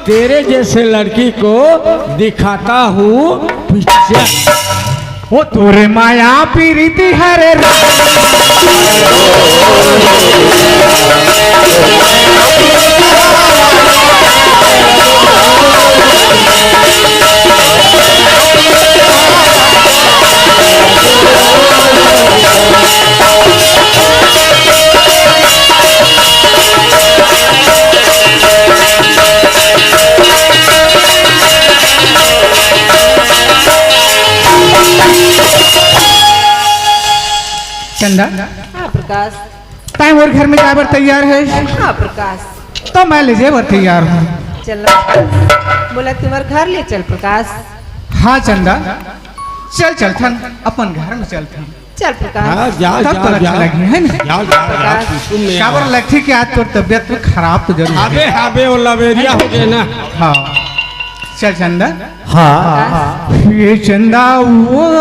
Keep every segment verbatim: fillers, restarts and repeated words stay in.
तेरे जैसे लड़की को दिखाता हूँ पिक्चर। ओ तोरे माया पीरिति हरे रा- चंदा, हाँ प्रकाश। तैं मोर घर में जाए बर तैयार है? हाँ प्रकाश। तो मैं ले जाए बर तैयार हूँ। चल ना प्रकाश, मोला तुम्हार घर ले चल प्रकाश। हाँ चंदा, चल चलथन, अपन घर में चलथन। चल प्रकाश। हाँ, जा, तब जा, तो अच्छा जा। लगी, है ना? जा, जा, जा, प्रकाश। कुसुम में काबर आ। लगथे कि आज तोर तबियत में खराब तो जरूर है। हाबे, हाबे, वो लवेरिया हो गए ना। हाँ। चल चंदा। हाँ। ये चंदा वो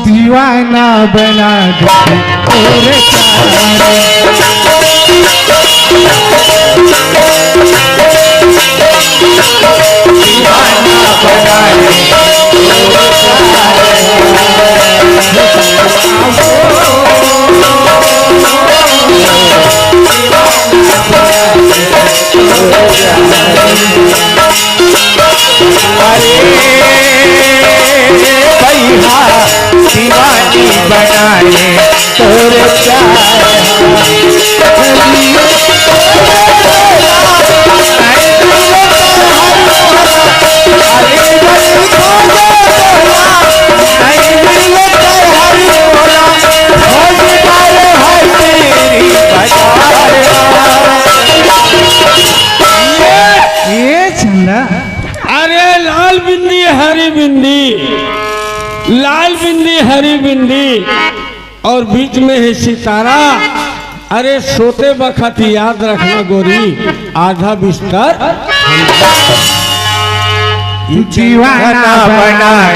दीवाना बना दे तोरे प्यार। अरे भैया, दीवानी बनाए तोर प्यार। ये चंदा। अरे लाल बिंदी हरी बिंदी, लाल बिंदी हरी बिंदी, और बीच में है सितारा। अरे सोते बखत याद रखना गोरी, आधा बिस्तर दीवाना बनाए।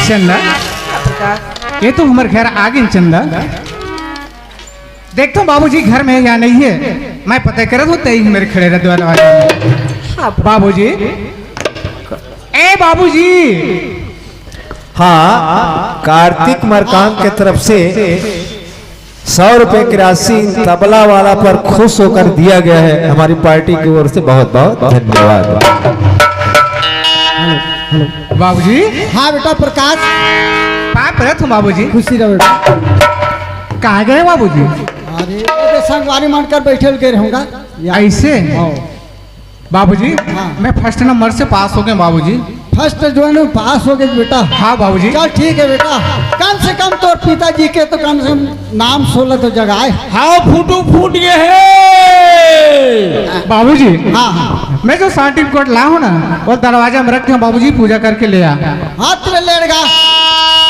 चंदा, ये तो हमर घर आ गए चंदा। देखता हूँ बाबूजी घर में है या नहीं है, मैं पता करत हूँ, तई मेरे खड़े रह दरवाजा में। हाँ। बाबूजी, ए बाबूजी। हाँ, कार्तिक मरकाम के तरफ से सौ रुपए की राशि तबला वाला पर खुश होकर दिया गया है हमारी पार्टी की ओर से। बहुत बहुत धन्यवाद। बाबूजी। हाँ बेटा प्रकाश। पाँव परत हूँ बाबूजी। खुशी रहो बेटा। कहाँ गए बाबूजी? अरे, ये तो संगवारी मानकर बैठे गए रहूंगा। ऐसे? हाँ। बाबूजी, हाँ। मैं फर्स्ट नंबर से पास हो गए बाबूजी। फर्स्ट जो है ना, पास हो गए बेटा। हाँ बाबूजी। चल ठीक है बेटा, कम से कम तोर पिताजी के तो कम से कम नाम सोलह तो जगाए। हाँ, फूटू फूट गए है। बाबूजी, हाँ, हाँ। मैं जो सर्टिफिकेट ला हूँ ना, वो दरवाजा में रख के बाबूजी पूजा करके ले आ। हाथ में लेड़गा।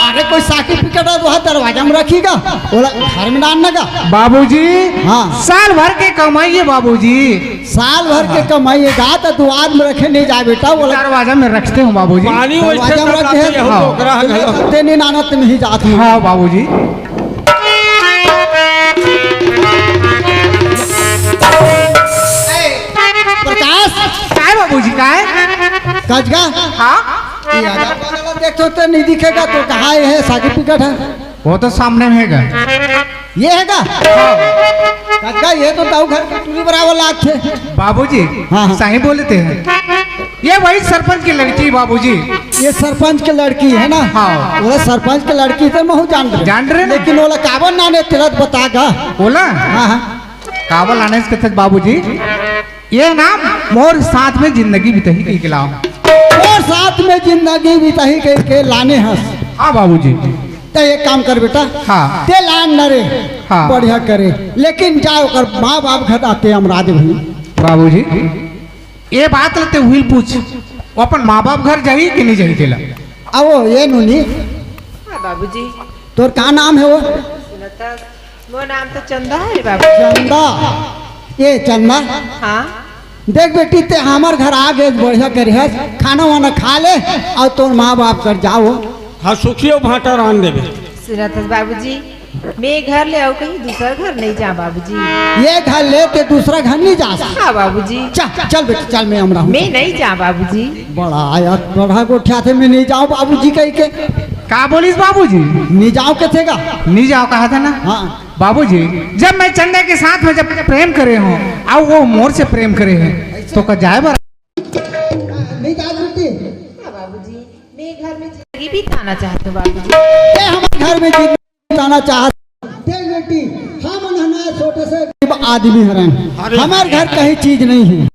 अरे कोई सर्टिफिकेट है तो वहाँ दरवाजा में रखीगा, बोला घर में डालने का। बाबूजी, हाँ। साल भर के कमाई है बाबूजी। साल भर के कमाई है, गा तो दुआर में रखे नहीं जाए बेटा, बोला। दरवाजा में रखते हूँ बाबूजी। पानी वैसे दरवाजा में सब रखे लाते हैं। हो, हाँ। डोकरा है, घर में। ते नहीं नाना, तुम ही जात हो। हाँ बाबूजी। ए, प्रकाश। काय बाबूजी, काय? कजगा? हाँ? ये आधा पागल देख तो, तो नहीं दिखेगा, तो कहाँ ये है, सर्टिफिकेट है? वो तो सामने में हैगा। ये हैगा? हाँ। कजगा, ये तो ताऊ घर के टूरी बराबर लागथे। बाबूजी, हाँ, हाँ। सही बोलते हैं। ये वही सरपंच की लड़की, बाबूजी। ये सरपंच की लड़की है ना? हाँ। बोला सरपंच की लड़की तो महू जान रहे। जान रहे ना? लेकिन बोला काबर नाने तिलक बता गा। बोला? हाँ, हाँ। काबर लाने इसके थे बाबूजी? ये नाम मोर साथ में जिंदगी बिताही कह के लाओ। मोर साथ में जिंदगी बिताही कह के लाने हस। हाँ बाबूजी। ते एक काम कर बेटा, हाँ। ते लान न रे, हाँ। बढ़िया करे, लेकिन जा ओकर माँ बाप घर आते हम राज भाई। बाबूजी, ये बात ल ते उहिल पूछ, वो अपन माँ बाप घर जाही कि नहीं जाही तेला? आवो ये नूनी, हाँ बाबूजी। तोर का नाम है वो? सुनता, वो नाम तो चंदा है रे बाबू। चंदा, ये चंदा। हाँ। देख बेटी, ते हमर घर आ गए, बढ़िया करे हस, खाना वाना खा ले और तोर माँ बाप कर जाओ। हाँ, सुखियो भाटा रान देबे। सुनत हस बाबूजी, मैं घर ले आऊ कहीं दूसरा घर नहीं जा बाबूजी। ये घर ले ते दूसरा घर नहीं जा। हाँ बाबूजी। चल, चल बेटी, चल, मैं हमरा हूँ। मैं नहीं जा बाबूजी। बड़ा यार, बड़ा गोठिया थे, मैं नहीं जाऊँ बाबूजी कह के। का बोलिस बाबूजी? नहीं जाओ के थे का? नहीं जाओ कहा था ना। हाँ। बाबूजी, जब मैं चंदा के साथ में जब प्रेम करे हूँ, और वो मोर से प्रेम करे हैं, तो का जाए बर? नहीं जा बेटी। हाँ बाबूजी, मैं घर में जिंदगी बिताना चाहती हूँ बाबूजी। ये हमारे घर में जिंदगी बिताना चाहत। देख बेटी, हम ना छोटे से गरीब आदमी हरन, अरे। हमारे घर कहीं चीज नहीं है,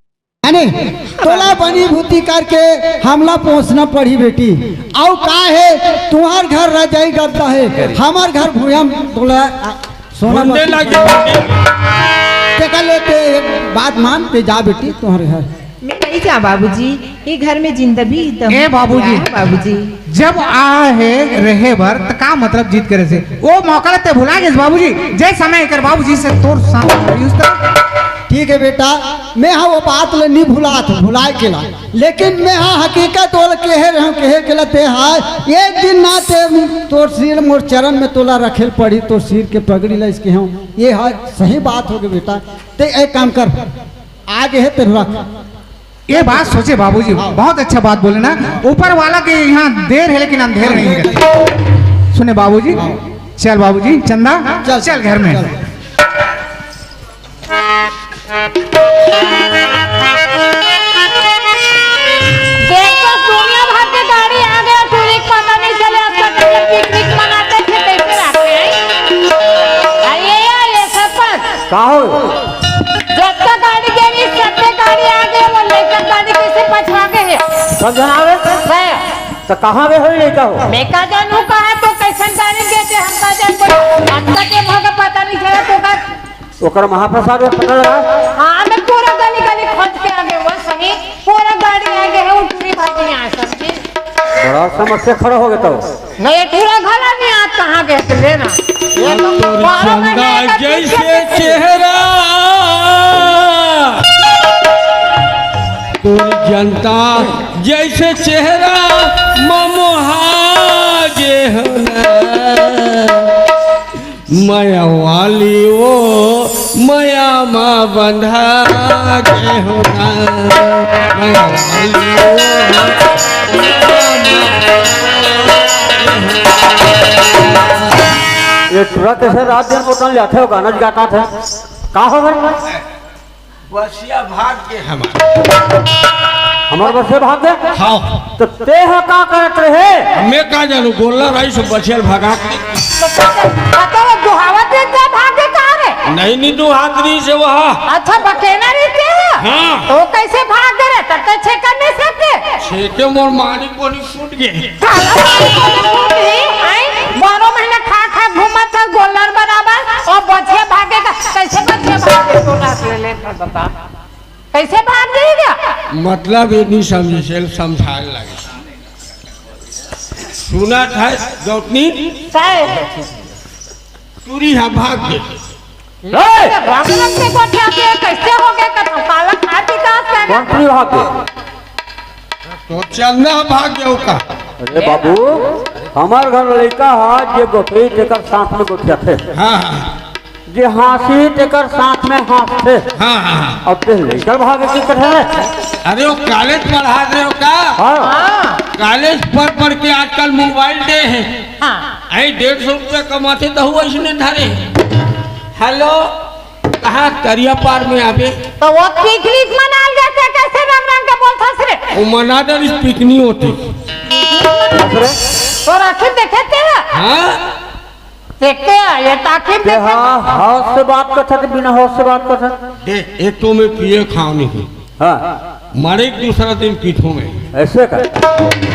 है नहीं? तोला बनी भूती करके हमला पोसना पड़ी बेटी। आउ का है, तुम्हार घर रजाई गद्दा है, हमार घर भूयम तोला सोना ढूंढे बत्ती लगी। तेकर ले ते एक बात मान, ते जा बेटी, तुम्हारे घर। मैं नहीं जा बाबूजी, ये घर में जिंदा भी दम ए बाबूजी। है बाबूजी। जब आ है रहे बर, त का मतलब जिद करे से? वो मौका ल ते भुला गेस बाबूजी, जय समय कर बाबूजी से तोर साथ रही उस तरह। ठीक है बेटा, मैं हाँ वो बात ल नहीं भुलात, भुलाए के ला, लेकिन मैं हाँ हकीकत तोल कहे रहे हूँ, कहे के ला ते हाँ एक दिन ना ते तोर सिर मोर चरण में तोला रखेल पड़ी, तोर सिर के पगड़ी ला इसके हूँ। ये हाँ सही बात हो गई बेटा, ते एक काम कर, आगे है तेरे रख। ये बात सोचे बाबूजी, बहुत अच्छा बात बोले ना। ऊपर वाला के यहाँ देर है लेकिन अंधेर नहीं है। सुने बाबूजी, चल बाबूजी, चंदा, चल, चल घर में। चल। देख तो दुनिया भर के गाड़ी आ गया, टूरी के पता नहीं चले, अब तक ये पिकनिक मनाते थे, कैसे रहते हैं? अरे ये, ये सरपंच। का हो? जब तक गाड़ी देनी, सबके गाड़ी आ गए, वो लेकर गाड़ी कैसे पछवा गए हैं? सब जना आवे? है। तो कहाँ गए हो लड़का हो? मैं का जानू कहाँ तो कैसन गाड़ी देते, हम का जान कोई। अब तक ये भागा पता नहीं चला तो का ओकर महाप्रसाद में पता लगा? हाँ, मैं पूरा गली गली खोज के आ गए, वो सही। पूरा गाड़ी आ गए हैं, वो टूरी भागी यहाँ सब जी। बड़ा समस्या खड़ा हो गया तो। नहीं, ये पूरा घर नहीं, आप कहाँ गए थे लेना? ये तो तोर बारह महीने चंदा का जैसे पीछे से चेहरा, तोर जनता जैसे चेहरा, ममोहा जे हो ना। मया वाली वो मया मा बंधा जे हो ना। मया वाली वो ये तुरंत ऐसे रात दिन को कल जाते हो, गाना गाता था। का हो गया? बसिया भाग के हमार। हमार बसिया भाग के? हाँ। तो ते ह का करत रहे? मैं का जानू, गोल्ला राई से बसिया भागा के। तो का कर-, का कर दुहावत रे, ते भाग के कहाँ रे? नहीं, नहीं, दुहात रही से वह। अच्छा, बकेना रही ते ह? हाँ। तो कैसे भाग गए रे? तब तो छेकर नहीं सकते। छेके मोर मारी कोनी छूट गए। साला बाबू को तो फूट ही, आई? बारह महीना खा खा घूमत था गोल्लर बराबर, और बचिया भागेगा, कैसे बचिया भागे? तो रात ले ले था बता, कैसे भाग जाएगा? मतलब ये नहीं समझे, से समझाए लगे। सुना था गौतमी, साहब। टूरी हा भाग गए। ए! रामलम के गोठिया के कैसे हो गए? कथम काला खा पी का आस कौन टूरी भाग गए? तो चंदा भाग गए का? अरे बाबू, हमार घर लड़का हा जे गोठई तेकर साथ में गोठिया थे। हाँ, हाँ। जे हाँसी तेकर साथ में हाँस थे। हाँ, हाँ, हाँ। अब ते लड़का भाग के कथे? अरे वो कॉलेज पढ़ा रहे हो का? हाँ। कॉलेज पढ़ पढ़ के आजकल मोबाइल दे हैं। हाँ। आई डेढ़ सौ रुपया कमाते तो हुआ इसने धरे। हेलो, कहाँ करिया पार में आवे? तो वो पिकनिक मनाल जाते, कैसे रंग रंग के बोलथस रे? वो मना दे, इस पिकनी होती। तो राखी देखे तेरा? हाँ। देखते हैं, ये ताकि ते देखे। हाँ, होश से बात कर सकते, बिना होश से बात कर सकते। दे, एक तो मैं पिए खाओ नहीं। हाँ। मारे एक दूसरा दिन पीठों में। ऐसे का?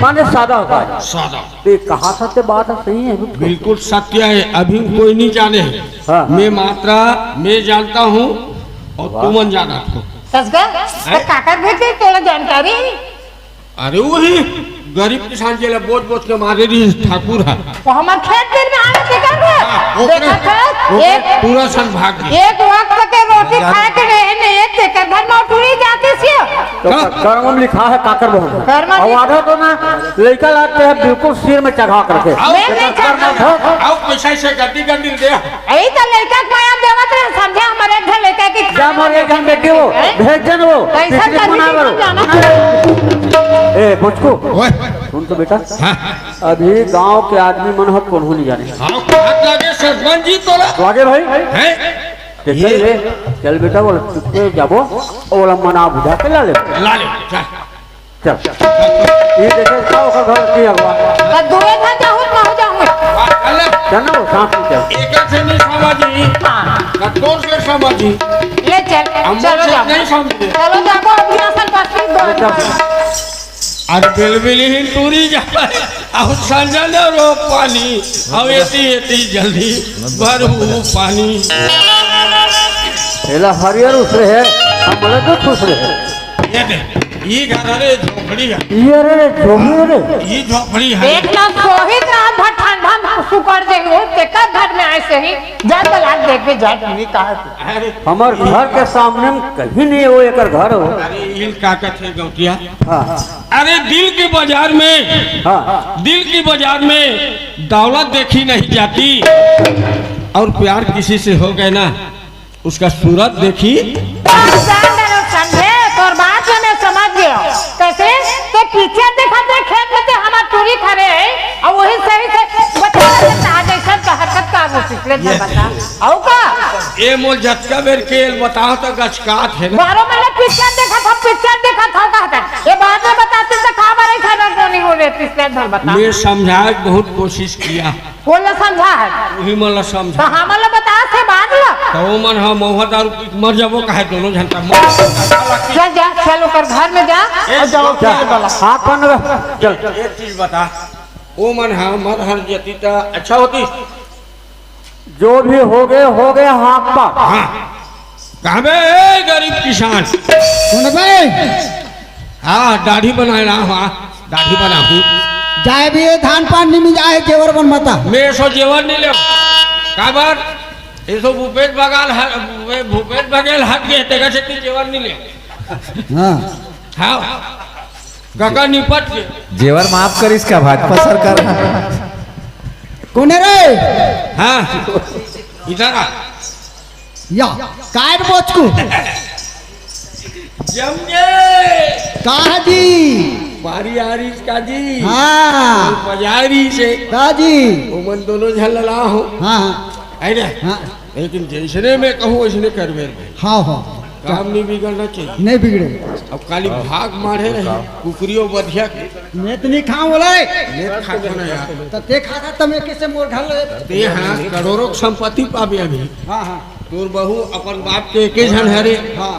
माने सादा होता है। सादा। ते कहा था ते बात सही है, बिल्कुल। बिल्कुल सत्य है, अभी कोई नहीं जाने। हाँ। मैं मात्रा मैं जानता हूँ और वाह। तुमन जाना था। ससुर, हैं? तो काकर भेजे तोला जानकारी? अरे वही गरीब किसान जेला बोझ बोझ के मारे रहिस ठाकुर ह। वो हमर खेत दिन में आवे तेकर घर। हाँ, ओकरे, देखत हस, ओकरे एक, पूरा संभाग दे। एक वक्त के रोटी खाए के रहे नहीं, एक तेकर घर में टूरी जाती सी। तो हाँ। कर्म में लिखा है काकर बहुत। कर्म में और आधा तो ना लड़का लाते हैं बिल्कुल सिर में चढ़ा करके। आओ, मैं नहीं तेकर घर में चढ़ा। धर। आओ, पैसा से गड्डी गड्डी दे। यही तो लड़का के माया देवत रहे, समझे हमारे घर लड़का की जा मोर एक जन बेटी हो, हैं? भेज जन हो, कैसा पिकनिक करने मना की रो। तुम जाना? ए, बुचकू, ओए। सुन तो बेटा, हाँ। अभी गांव के आदमी मन ह कोनो नहीं जाने। हाँ, हाथ लागे सरपंच जी तोला। लागे भाई? हैं? ते चल ये ले, चल बेटा, बोला चुपके जाबो, ओला मना बुझा के ला ले। ला ले, चल। चल। ये देखे का ओकर घर की अगवा। तो दूरे घर जाहूँ, कहूँ जाहूँ। चल ना, वो साथ में चल। एक से नहीं समझी। हाँ। ना तोर से समझी। ले चल, हम चलो से जाओ। नहीं समझे। चलो जाओ, अभी असल पास में दो चल। अरे बिलबिल ही टूरी जाए, अब संजय ने रो पानी, अब एती एती जल्दी भरू पानी। एला हरियर उसरे है, हम बोले तो खुश रहे। ये दे, ये घर रे झोपड़ी है। ये रे झोपड़ी रे। ये झोपड़ी है। देख ना, सोहित रात भर ठंडा में सुकड़ जाई हो, तेकर घर में आए से ही, जा तलाक देख के जा, नहीं कहा तू। अरे, हमर घर के सामने में कहीं नहीं हो, एकर घर हो। अरे, इल का कथे गौतिया? हाँ। अरे, दिल के बाजार में, हाँ। दिल के बाजार में दौलत देखी नहीं जाती, और प्यार किसी से हो गए ना, उसका सूरत देखी। जान दे रे समझे, तोर बात में मैं समझ गयो। कैसे? ते पिक्चर देखत रहे खेत में, ते हमार टूरी खड़े है, और वही सही से बता देता, जैसन का हरकत का वो पिछले ये घर बता। अउ का? ए मोर जतका बेर के एल बताओ तो गचकात है ना। बारो महीने पिक्चर देखत हम, पिक्चर देखत हम कहत है। ये बाद में बताते तो खा मारे खाना कोनी हो रे, पिछले घर बता। मैं समझाए के बहुत कोशिश किया। कोन ला समझा है? उही मन ला समझा। तो हमन ला बता से बात ला। तो वो मन ह महुआ दारू पी के मर जाबो, काहे दोनों झन का मर। चल जा, चल ओकर घर में जा ए, और जाओ चल। पिए वाला। हाथ बंद रख। चल। एक चीज बता, वो मन ह मर हर जती त अच्छा होती। जो भी हो गए, हो गए, हाथ पाक। हाँ। कहबे, ए गरीब किसान। सुनबे? हाँ, दाढ़ी बनाए ना, हाँ, दाढ़ी बनाहूँ। जाए भी ये धान पान नहीं मिल जाए, जेवर बन मता। मैं सो जेवर नहीं ले। काबर? ये सो भूपेश बघेल हट, भूपेश बघेल हट गए, तेकर से तू जेवर नहीं ले। हाँ। हाँ। काका निपट के। जेवर माफ करिस का भाजपा सरकार ह? कोने रे? हाँ, इधर आ। या, काय रे बोचकू? जम गे। का जी? बारी आरिस का जी। हाँ। बजारी से। का जी? ओमन दोनों झन लला हो। हाँ, हाँ। है ना? हाँ। लेकिन जैसने मैं कहूँ, वैसने करबे रे भाई। हाँ, हाँ। काम नहीं बिगड़ना चाहिए। नहीं बिगड़े। अब खाली भाग मारे रहे, कुकरियों बधिया के। मैं तो नहीं खाऊं बोला रे। मैं तो खाता ना यार। तो ते खाता तो मैं कैसे मोर घर ले? ते हाँ, करोड़ों की संपत्ति पाबे अभी। हाँ, हाँ। तोर बहू अपन बाप के एके झन हरे। हाँ।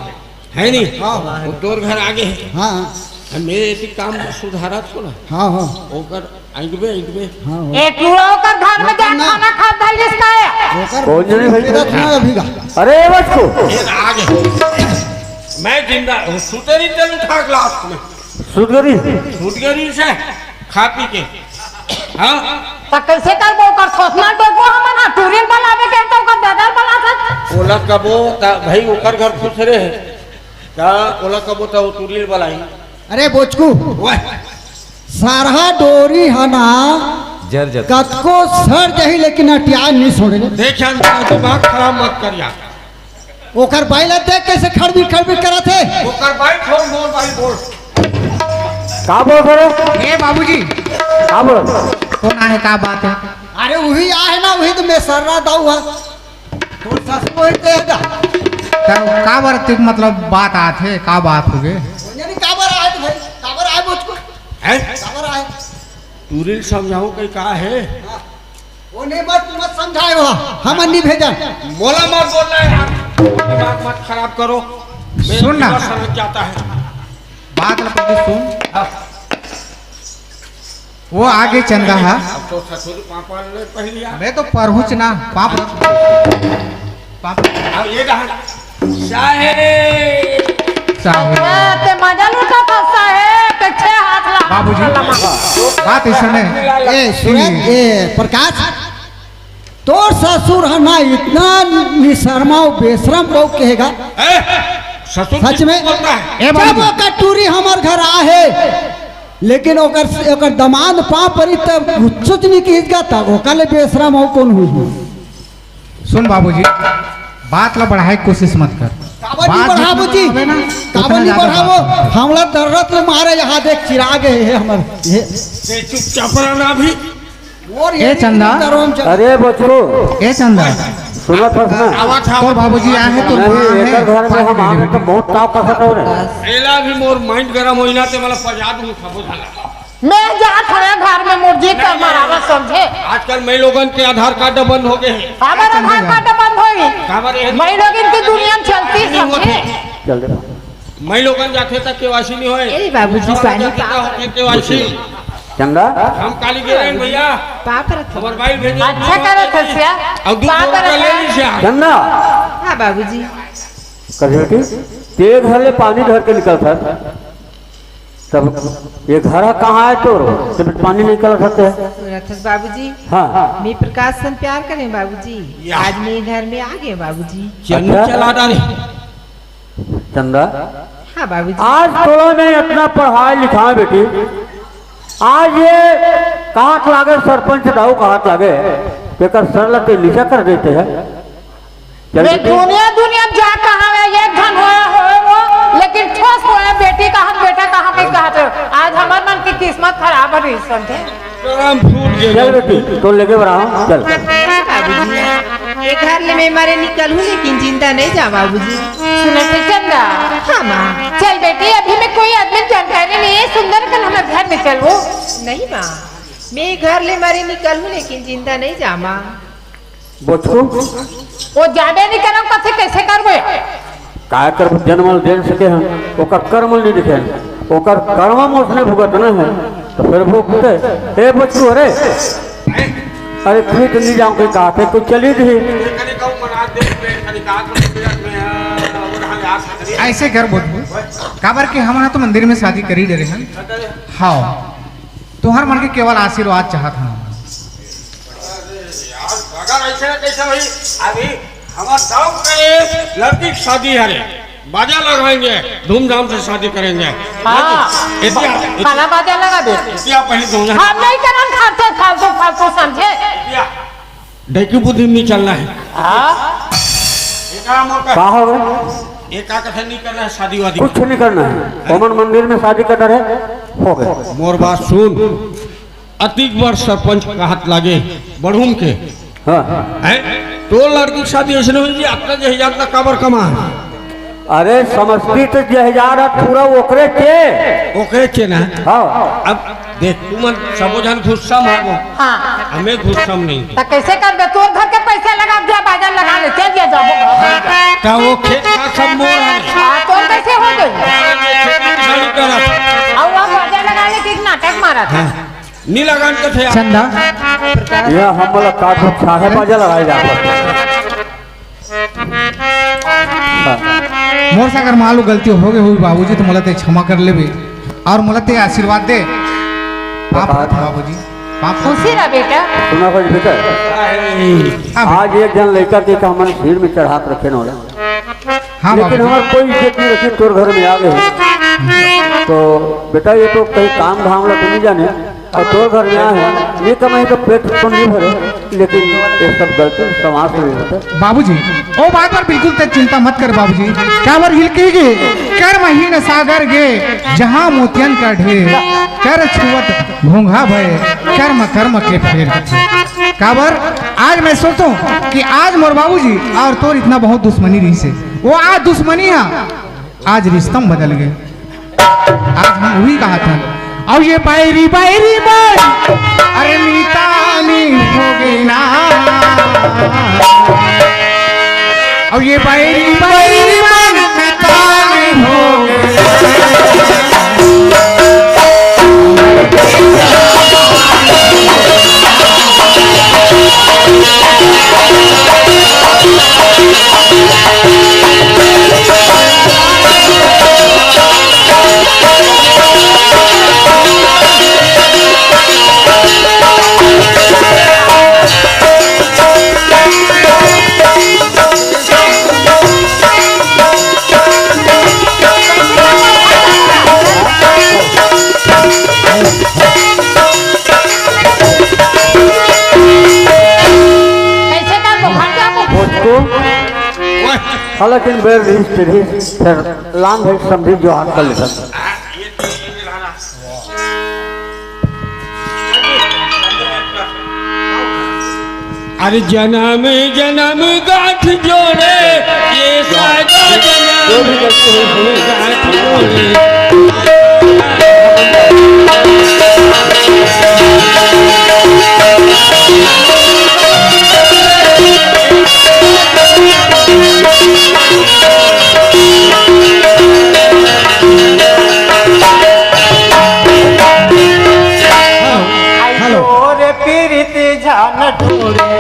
है नहीं? हाँ, हाँ। वो तोर घर आगे है। हाँ, हाँ। हम ये ऐसी काम सुधारा थो ना। हाँ, हाँ। ओकर अइंटबे, अइंटबे। हाँ, हो। ए, तू ओकर घर में जा, ना। खाना खा, धर जिसका है। ओकर कौन जने भाई? बेटा था अभी का। अरे, ए बचको। ए, आ गए। मैं जिंदा हूँ, सुते नहीं चल उठा ग्लास में। सुत गरी? सुत गरी से, खा पी के। हाँ? तो कैसे कर वो कर सोचना देखो हम ना, टूरिल बलावे के तो ओकर दादा बला था। ओला कबो, ता भाई ओकर घर खुश रहे। का ओला कबो ता वो टूरिल बलाई। अरे बोचकू। वाह। सरहा डोरी ह ना, जर जर। कतको सर जही लेकिन अटिया नहीं छोड़े। देख यार, मेरा दिमाग खराब मत कर यार। ओकर बाई ला देख कैसे खड़बी खड़बी करत हे। ओकर बाई छोड़, मोर बाई बोल। का बोल रहे? ए बाबूजी। का बोल? कौन आहे, का बात है? अरे वही आहे ना, वही तो मैं सर्रा दाऊ है। तोर ससुर होई ते दा। तब काबर तक मतलब बात आथे, का बात हो गए? यानी काबर आए तो भाई, काबर आए मुझको? हैं? काबर आए? टूरी ल समझाओ कहीं का है? हाँ। वो नहीं मत, मत समझाए हो, हम नहीं भेजन। मोला मत बोलना है यार, दिमाग मत खराब करो। मेरा सुन ना। दिमाग समझ जाता है। बात ला पहले सुन। वो आगे चंदा हा। अब तो ससुर पापा ले पहली आ। मैं तो पढ़ूच ना, पाप। पाप। अब ये कहा, साहेब। साहेब। अरे, ते मजा लूटा था, साहेब, ते छह हाथ ला। बाबूजी, बात ऐसा नहीं। ए, सुनिए। ए, प्रकाश, तोर ससुर ह ना इतना निशर्मा अउ बेशरम बहू कहेगा। ए, ससुर सच में? बोलता है। ए, जब बाबूजी। वो कटूरी हमर घर आ है, लेकिन ओकर, ओकर दमांद पाँव परी तब कुछ नहीं किहिस गा, तब ओकर ले बेशरम अउ कौन हुई? सुन बाबूजी, बात ला बढ़ाए के कोशिश मत कर। काबर नहीं बात बढ़ाबो जितना जी? होवे ना, काबर उतना नहीं ज्यादा बढ़ाबो? बात होवे। हमला दर्द ले मारे, यहाँ देख चिराग है, है हमर, ये। ते चुपचाप रह ना अभी। और ये ए चंदा। डरो हम चंदा। अरे बचकू, ए चंदा। सुनत हस ना? आवा था। तोर बाबूजी आए हैं, तोर नहीं, माँ है, एकर घर में पानी हम दे आवे दे। तो बहुत ताव कसत हो रे। एला भी मोर mind गरम होई ना, ते मला पजा दूँ, सबो झन। मैं जात हवे घर में, मोर जी कर मरावा समझे। आजकल मैं लोगन के आधार कार्ड बंद हो गए हैं। हमार आधार कार्ड बंद होई। काबर ये? मैं लोगन की दुनिया में चलती नहीं होती। समझे। चल दे। मैं लोगन जाथे तक केवासी नहीं होए। ए बाबूजी, दूसरा पानी जाथे पाप तक होथे केवासी। चंदा? हम काली गिरे हैं भैया। पाप रख। हमार भाई भेजे अच्छा करत हस या। और दू पाप सौ रुपया रख। ले लीजिए आप। चंदा? हाँ बाबूजी। कभी बेटी, तेरे घर ले पानी धर के निकल था। तब ये घर कहाँ है तोर? तब पानी नहीं निकल सकते। सुनत हस बाबूजी? हाँ। मैं प्रकाश सन प्यार करें बाबूजी। या। आज मैं घर में आ गए बाबूजी। चल, अच्छा। चला डाले। चंदा, हाँ बाबूजी। आज तोला मैं इतना पढ़ाए लिखाए बेटी, आज ये कहत लागे सरपंच दाऊ कहत लागे, एकर सर ला ते नीचा कर देते हैं। चल मैं बेटी। दुनिया, दुनिया में जा कहाँ है, एक धन होए, होए वो, लेकिन ठोस होए, बेटी कहाँ, बेटा कहाँ, नहीं कहाँ थे। आज हमार मन की किस्मत खराब है, समझे? करम फूट गए। चल बेटी, तो लेके बढ़ा, चल। बाबूजी, ये घर ले मैं मरे निकलहूँ, लेकिन जिंदा नहीं जा बाबूजी। सुनत हे चंदा? हाँ माँ। चल बेटी, अभी मैं कोई आदमी जानकारी नहीं है, सुंदर कन हमारे घर में चल वो। नहीं माँ, मैं घर ले मरे निकलहूँ, लेकिन जिंदा नहीं जा माँ। बचकू। वो जाबे नहीं करम, कथे कैसे करबे? काय करबो, जनमल देन सके हैं, ओकर कर्मल नहीं दिखे हैं, ओकर कर्म में उसने भुगतना है, तो फिर भुगते। ए बचकू, अरे, अरे, फिर तो नहीं जाऊँ, कोई कहा थे, कोई चली दी। ऐसे कर बचकू, काबर के हमन तो मंदिर में शादी करी डरे हैं। हाँ, तुहर मन के केवल आशीर्वाद चाहत हन। अरे यार, बगैर ऐसे ना कैसे भाई? अभी हमारे गांव के लड़की की शादी है रे, बाजा लगाएंगे, धूमधाम से शादी करेंगे। हाँ। इतिया, इतिया, खाना बाजा लगा दे। इतिया पहले धूमधाम। हम नहीं करन फालतू, फालतू, फालतू समझे। इतिया, ढेकी बुद्धि में चलना है। हाँ। ये काम होता है। का हो गए? ये का कथे नहीं करना है शादी वादी। कुछ नहीं करना है। ओमन मंदिर में शादी करना है, हो गए। मोर बात सुन, अतिक बार सरपंच कहत लागे, बढ़ूम के। हाँ। हैं? तो लड़की के शादी ऐसे नहीं होई जी, अपना जहाज का काबर कमा। अरे समस्ती तो जहाज है पूरा ओकरे के। ओकरे के ना। हाँ। अब देख, तुमन सबो झन गुस्सा में हो। हाँ। हमें गुस्सा में नहीं। तो कैसे करबे? तोर घर के पैसा लगा दिया, बाजा लगा ले, चल दिया जाबो। तो वो खेत का सब मोर है। हाँ, तोर कैसे हो गई? खेती किसानी करत। अब वो बाजा लगा ले, ठीक नाटक मारा था। हाँ। नी लगान के थे। चंदा। ये हम वाला काट उठा है, बाजा लगाए जा। मोर से अगर मान लो गलती हो गई होगी बाबूजी, तो मोला ते क्षमा कर लेबे और मोला ते आशीर्वाद दे। पाप बता। बाबूजी, पाप। खुशी रह बेटा। सुना कुछ बेटा, हाँ बेटा। आज एक जन लड़का के का हमन सिर में चढ़ा के रखे न होला। हाँ लेकिन बाबूजी। हमार कोई इज्जत नहीं रखी, तोर घर में आ गए। तो बेटा, ये तो कहीं काम धाम ला तो नहीं जाने, और तोर घर में आए हैं, ये कमाई का पेट तो नहीं भरे, लेकिन ये सब गलती समाज से नहीं होता। बाबूजी, ओ बात पर बिल्कुल ते चिंता मत कर बाबूजी। काबर हिल के गे, कर्महीन सागर गे, जहाँ मोतियन का ढेर, कर छुअत घोंघा भय, कर्म कर्म के फेर। काबर आज मैं सोचूं कि आज मोर बाबूजी और तोर इतना बहुत दुश्मनी रही से, वो आज दुश्मनी है, आज रिश्ता में बदल गए। आज हम वही कहा था, अब ये बैरी बैरी मन, अरे मीतानी हो गई ना। अब ये बैरी बैरी मन मीतानी हो गई। को, हालांकि बेर रिहिस, फिर रिहिस, फिर लान भाई समधी जोहार कर लेथन। अरे जन्म जन्म गांठ जोड़े, ये सारा जन्म जो भी गलती हुई, हुई। गांठ जोड़े। हेलो। तोरे पीरित जान ढोरे।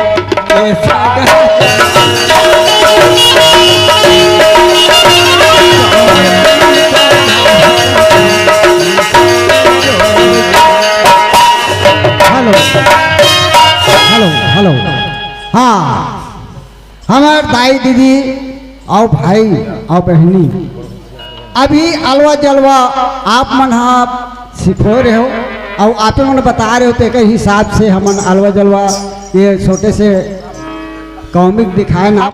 Hello, hello, hello. हाँ, हमर दाई दीदी अउ भाई अउ बहिनी, अभी अलवा जलवा आप मन ह सिखो रहे हो अउ आपे मन बता रहे हो, तेकर हिसाब से हमन अलवा जलवा ये छोटे से कॉमिक दिखाए ना।